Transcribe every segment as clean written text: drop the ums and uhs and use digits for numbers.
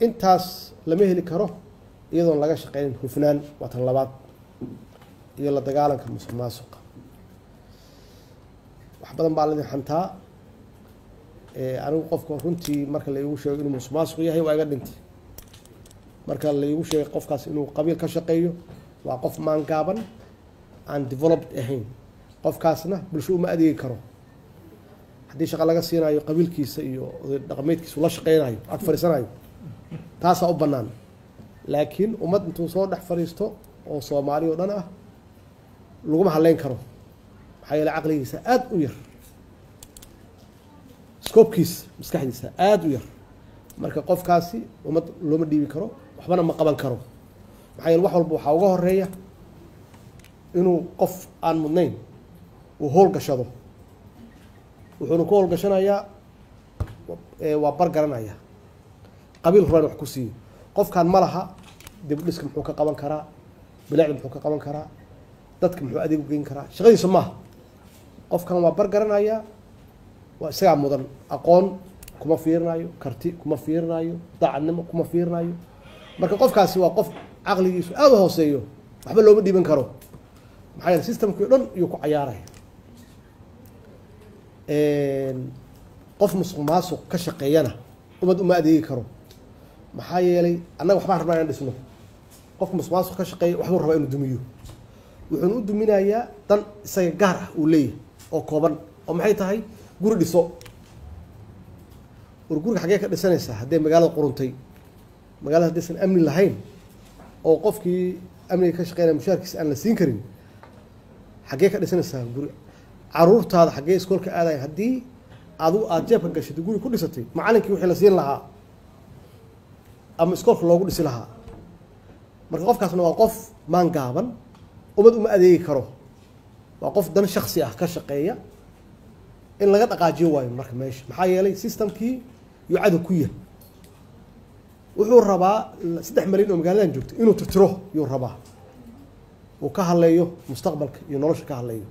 Intaas lama heli karo iyadoon laga shaqeynin hufnaan, waa tan labaad, iyo la dagaalanka musuq maasuqa. Wax badan baa laidin xantaa. Anigu qofka runtii marka la iigu sheego inuu musuq maasuq yahay, waa iga dhintay. Marka la iigu sheegay qofkaas inuu qabiil ka shaqeeyo, waa qof maangaaban, aan developed ahayn. Qofkaasna bulsho uma adeegi karo. Haddii shaqa laga siinayo, qabiilkiisa iyo oday dhaqameedkiisu la shaqeynayo, ag fadhiisanayo, taasaa u bannaan. Laakiin ummad intuu soo dhex fadhiisto oo Soomaali oo dhan ah laguma hadleyn karo, maxaa yeele caqligiisa aada u yar, scope-kiisa maskaxdiisa aada u yar. Marka qofkaasi ummad looma dhiibi karo, waxbana ma qaban karo, maxaa yeele wax walba waxaa uga horeeya inuu qof aan mudnayn uu howlgashado. Wuxuuna ku howlgashanayaa waa bar garanaya qabiil rabaan wax ku siiyo. Qofkan ma laha dib u dhiska muxuu ka qaban karaa, bilicda muxuu ka qaban karaa, dadka muxuu adeeg u geyn karaa, shaqadiisa maaha. Qofkan waa bar garanayaa, waa isagaa mudan. Aqoon kuma fiirinayo, karti kuma fiirinayo, daacadnimo kuma fiirinayo. Marka qofkaasi waa qof caqligiisu aada u hooseeyo, waxba looma dhiiban karo, maxaa yeele system-kii o dhan iyuu ku cayaaraya. Qof musuq maasuq ka shaqeeyana ummad uma adeegi karo, maxaa yeelay annaga waxbaan rabnaa inaan dhisno. Qofka musuq maasuq ka shaqeeya waxbuu rabaa inuu dumiyo, wuxuuna u duminayaa dan isaga gaar ah uu leeyahay oo kooban. Oo maxay tahay? Guri dhiso. War guriga xaggee ka dhisanaysaa hadday magaalada quruntay, magaalada haddaysan amni lahayn, oo qofkii amniga ka shaqeynaya mushaarkiisa aan la siin karin? Xaggee ka dhisanaysaa guri? Caruurtaada xaggee iskoolka aadayan haddii adigu aada jeebka gashatay guri ku dhisatay macalinkii wixii la siin lahaa ama iskoolka loogu dhisi lahaa? Marka qofkaasna waa qof maan gaaban, ummad uma adeegi karo, waa qof dan shaksi ah ka shaqeeya. In laga dhaqaajiyo waayo marka meesha, maxaa yeelay system-kii yuu cadow ku yahay. Wuxuu rabaa 3 malyan oo magaaladan joogto inuu tirtiro yuu rabaa, uu ka hadleeyo mustaqbalka iyo nolosha ka hadleeyo.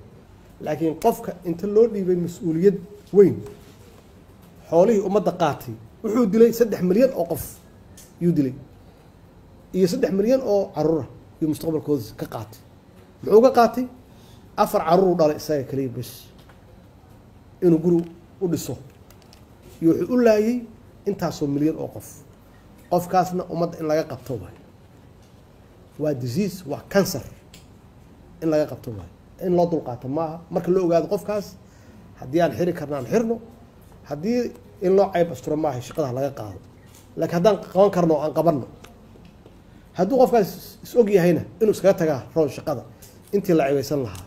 Laakiin qofka inta loo dhiibay mas-uuliyad weyn, xoolihii ummadda qaatay, wuxuu dilay 3 milyan oo qof yuu dilay, iyo 3 milyan oo caruura yuu mustaqbalkooda ka qaatay. Muxuu ka qaatay? Afar caruur u dhalay isaga kaliya bes inuu guri u dhiso iyo wuxuu u laayay intaasoo milyan oo qof. Qofkaasna ummadda in laga qabto waay. Waa disease, waa cancer, in laga qabto waay, in loo dulqaato maaha. Marka loo ogaado qofkaas, haddii aan xiri karno aan xirno, haddii in loo cayb asturo maaha, shaqada laga qaado. Laakiin haddaan qaban karno aan qabanno. Hadduu qofkaas is og yahayna, inuu iskaga tagaa roon shaqada intii la cebaysan lahaa.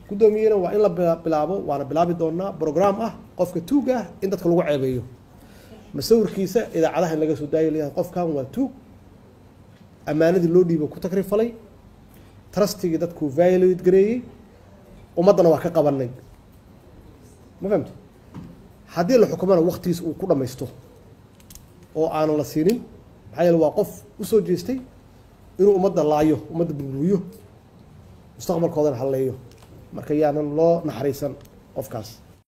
Guddoomiyena waa in la bilaabo, waana bilaabi doonaa program ah qofka tuuga ah in dadka lagu ceebeeyo, masawirkiisa idaacadaha in laga soo daayo, layahay qofkan waa tuug, ammaanadii loo dhiibo ku takrifalay, trust-igii dadku violate gareeyey, ummaddana waa ka qabanay. Ma fahamti? Haddii la xukumana waktigiisa uu ku dhamaysto oo aanan la siinin, maxaa yeele waa qof usoo jeestay inuu ummadda laayo, ummadda burburiyo, mustaqbalkoodana halleeyo. Marka yaanan loo naxariisan qofkaas.